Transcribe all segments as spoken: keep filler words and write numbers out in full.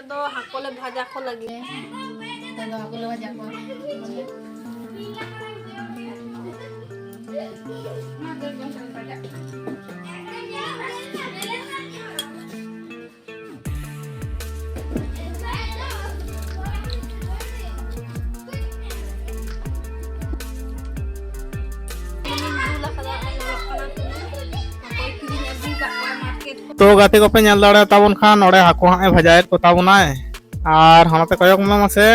ᱫᱚ ᱦᱟᱹᱠᱩ ᱞᱮ ᱵᱷᱟᱡᱟ ᱠᱚ ᱞᱟᱹᱜᱤᱫ᱾ ᱱᱤᱛᱚᱜ ᱫᱚ ᱦᱟᱹᱠᱩ ᱞᱮ ᱵᱷᱟᱡᱟ ᱠᱚᱣᱟ᱾ ᱛᱚ ᱜᱟᱛᱮ ᱠᱚᱯᱮ ᱧᱮᱞ ᱫᱟᱲᱮᱭᱟᱛᱟ ᱵᱚᱱ ᱠᱷᱟᱱ, ᱱᱚᱰᱮ ᱦᱟᱹᱠᱩ ᱦᱟᱸᱜ ᱮ ᱵᱷᱟᱡᱟᱭᱮᱫ ᱠᱚ ᱛᱟᱵᱚᱱᱟᱭ᱾ ᱟᱨ ᱦᱟᱱᱟᱛᱮ ᱠᱚᱭᱚᱜ ᱢᱮ ᱢᱟᱥᱮ,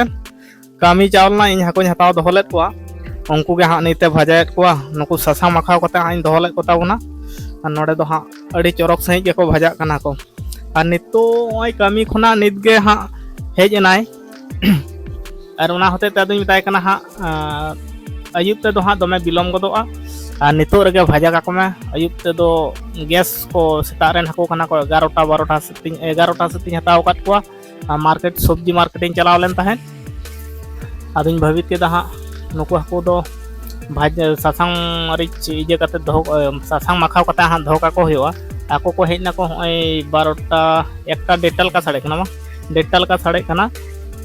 ᱠᱟᱹᱢᱤ ᱪᱟᱣ ᱞᱮᱱᱟ, ᱤᱧ ᱦᱟᱹᱠᱩᱧ ᱦᱟᱛᱟᱣ ᱫᱚᱦᱚ ᱞᱮᱫ ᱠᱚᱣᱟ, ᱩᱱᱠᱩ ᱜᱮ ᱦᱟᱸᱜ ᱱᱤᱛᱮ ᱵᱷᱟᱡᱟᱭᱮᱫ ᱠᱚᱣᱟ᱾ ᱱᱩᱠᱩ ᱥᱟᱥᱟᱝ ᱢᱟᱠᱷᱟᱣ ᱠᱟᱛᱮ ᱦᱟᱸᱜ ᱤᱧ ᱫᱚᱦᱚ ᱞᱮᱫ ᱠᱚ ᱛᱟᱵᱚᱱᱟ᱾ ᱟᱨ ᱱᱚᱰᱮ ᱫᱚ ᱦᱟᱸᱜ ᱟᱹᱰᱤ ᱪᱚᱨᱚᱠ ᱥᱟᱺᱦᱤᱡ ᱜᱮᱠᱚ ᱵᱷᱟᱡᱟᱜ ᱠᱟᱱᱟ ᱠᱚ᱾ ᱟᱨ ᱱᱤᱛᱚᱜ ᱱᱚᱜᱼᱚᱭ ᱠᱟᱹᱢᱤ ᱠᱷᱚᱱᱟᱜ ᱱᱤᱛ ᱜᱮ ᱦᱟᱸᱜ ᱦᱮᱡ ᱮᱱᱟᱭ᱾ ᱟᱨ ᱚᱱᱟ ᱦᱚᱛᱮᱡ ᱛᱮ ᱟᱫᱚᱧ ᱢᱮᱛᱟᱭ ᱠᱟᱱᱟ ᱦᱟᱸᱜ, ᱟᱸ, ᱟᱹᱭᱩᱵ ᱛᱮᱫᱚ ᱦᱟᱸᱜ ᱫᱚᱢᱮ ᱵᱤᱞᱚᱢ ᱜᱚᱫᱚᱜᱼᱟ᱾ ᱟᱨ ᱱᱤᱛᱚᱜ ᱨᱮᱜᱮ ᱵᱷᱟᱡᱟ ᱠᱟᱠᱚ ᱢᱮ᱾ ᱟᱹᱭᱩᱵ ᱛᱮᱫᱚ ᱜᱮᱥ ᱠᱚ ᱥᱮᱛᱟᱜ ᱨᱮᱱ ᱦᱟᱹᱠᱩ ᱠᱟᱱᱟ ᱠᱚ, ᱮᱜᱟᱨᱚᱴᱟ ᱵᱟᱨᱚᱴᱟ ᱥᱮᱫ ᱛᱤᱧ, ᱮᱜᱟᱨᱚᱴᱟ ᱥᱮᱫ ᱛᱤᱧ ᱦᱟᱛᱟᱣ ᱟᱠᱟᱫ ᱠᱚᱣᱟ᱾ ᱟᱨ ᱢᱟᱨᱠᱮᱴ, ᱥᱚᱵᱽᱡᱤ ᱢᱟᱨᱠᱮᱴ ᱤᱧ ᱪᱟᱞᱟᱣ ᱞᱮᱱ ᱛᱟᱦᱮᱸᱫ᱾ ᱟᱫᱚᱧ ᱵᱷᱟᱹᱵᱤᱛ ᱠᱮᱫᱟ ᱦᱟᱸᱜ, ᱱᱩᱠᱩ ᱦᱟᱹᱠᱩ ᱫᱚ ᱵᱷᱟᱡᱟ, ᱥᱟᱥᱟᱝ ᱢᱟᱹᱨᱤᱪ ᱤᱭᱟᱹ ᱠᱟᱛᱮ ᱫᱚᱦᱚ, ᱥᱟᱥᱟᱝ ᱢᱟᱠᱷᱟᱣ ᱠᱟᱛᱮ ᱦᱟᱸᱜ ᱫᱚᱦᱚ ᱠᱟᱠᱚ ᱦᱩᱭᱩᱜᱼᱟ᱾ ᱟᱠᱚ ᱠᱚ ᱦᱮᱡ ᱱᱟᱠᱚ ᱦᱚᱸᱜᱼᱚᱭ ᱵᱟᱨᱚᱴᱟ, ᱮᱠᱴᱟ, ᱰᱮᱴᱴᱟ ᱞᱮᱠᱟ ᱥᱟᱰᱮ ᱠᱟᱱᱟ, ᱵᱟᱝ? ᱰᱮᱴᱴᱟ ᱞᱮᱠᱟ ᱥᱟᱰᱮ ᱠᱟᱱᱟ᱾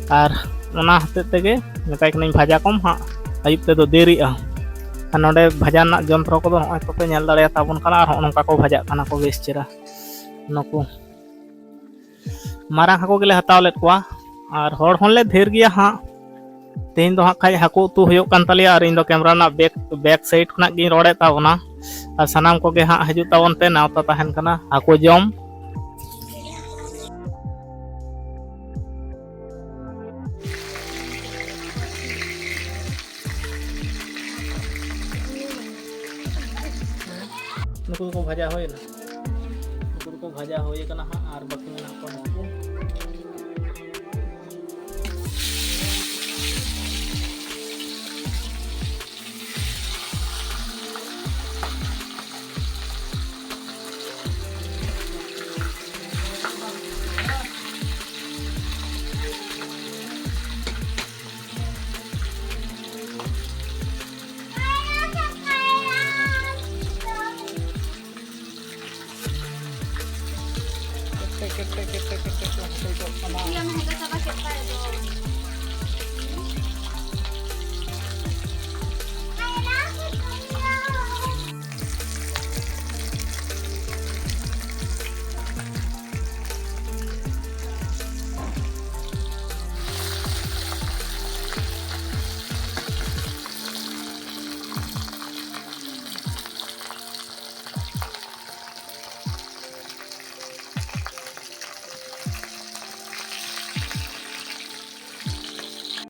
ᱟᱨ ᱚᱱᱟ ᱦᱚᱛᱮᱡ ᱛᱮᱜᱮ ᱢᱮᱛᱟᱭ ᱠᱟᱹᱱᱟᱹᱧ, ᱵᱷᱟᱡᱟ ᱠᱚᱢ ᱦᱟᱸᱜ, ᱟᱹᱭᱩᱵ ᱛᱮᱫᱚ ᱫᱮᱨᱤᱜᱼᱟ᱾ ᱟᱨ ᱱᱚᱰᱮ ᱵᱷᱟᱡᱟ ᱨᱮᱱᱟᱜ ᱡᱚᱱᱛᱨᱚ ᱠᱚᱫᱚ ᱱᱚᱜᱼᱚᱭ ᱛᱚᱯᱮ ᱧᱮᱞ ᱫᱟᱲᱮᱭᱟᱛᱟ ᱵᱚᱱ ᱠᱟᱱᱟ᱾ ᱟᱨ ᱦᱚᱸᱜᱼᱚ ᱱᱚᱝᱠᱟ ᱠᱚ ᱵᱷᱟᱡᱟᱜ ᱠᱟᱱᱟ ᱠᱚ ᱵᱮᱥ ᱪᱮᱦᱨᱟ᱾ ᱱᱩᱠᱩ ᱢᱟᱨᱟᱝ ᱦᱟᱹᱠᱩ ᱜᱮᱞᱮ ᱦᱟᱛᱟᱣ ᱞᱮᱫ ᱠᱚᱣᱟ᱾ ᱟᱨ ᱦᱚᱲ ᱦᱚᱸᱞᱮ ᱰᱷᱮᱨ ᱜᱮᱭᱟ ᱦᱟᱸᱜ᱾ ᱛᱮᱦᱮᱧ ᱫᱚ ᱦᱟᱸᱜ ᱠᱷᱟᱡ ᱦᱟᱹᱠᱩ ᱩᱛᱩ ᱦᱩᱭᱩᱜ ᱠᱟᱱ ᱛᱟᱞᱮᱭᱟ᱾ ᱟᱨ ᱤᱧ ᱫᱚ ᱠᱮᱢᱨᱟ ᱨᱮᱱᱟᱜ ᱵᱮᱠ, ᱵᱮᱠ ᱥᱟᱭᱤᱰ ᱠᱷᱚᱱᱟᱜ ᱜᱤᱧ ᱨᱚᱲᱮᱫ ᱛᱟᱵᱚᱱᱟ᱾ ᱟᱨ ᱥᱟᱱᱟᱢ ᱠᱚᱜᱮ ᱦᱟᱸᱜ ᱦᱤᱡᱩᱜ ᱛᱟᱵᱚᱱ ᱯᱮ, ᱱᱮᱣᱛᱟ ᱛᱟᱦᱮᱱ ᱠᱟᱱᱟ ᱦᱟᱹᱠᱩ ᱡᱚᱢ᱾ ᱱᱩᱠᱩ ᱫᱚᱠᱚ ᱵᱷᱟᱡᱟ ᱦᱩᱭᱱᱟ᱾ ᱱᱩᱠᱩ ᱫᱚᱠᱚ ᱵᱷᱟᱡᱟ ᱦᱩᱭ ᱟᱠᱟᱱᱟ ᱦᱟᱸᱜ, ᱟᱨ ᱵᱟᱹᱠᱤ ᱢᱮᱱᱟᱜ ᱠᱚᱣᱟ ᱱᱩᱠᱩ᱾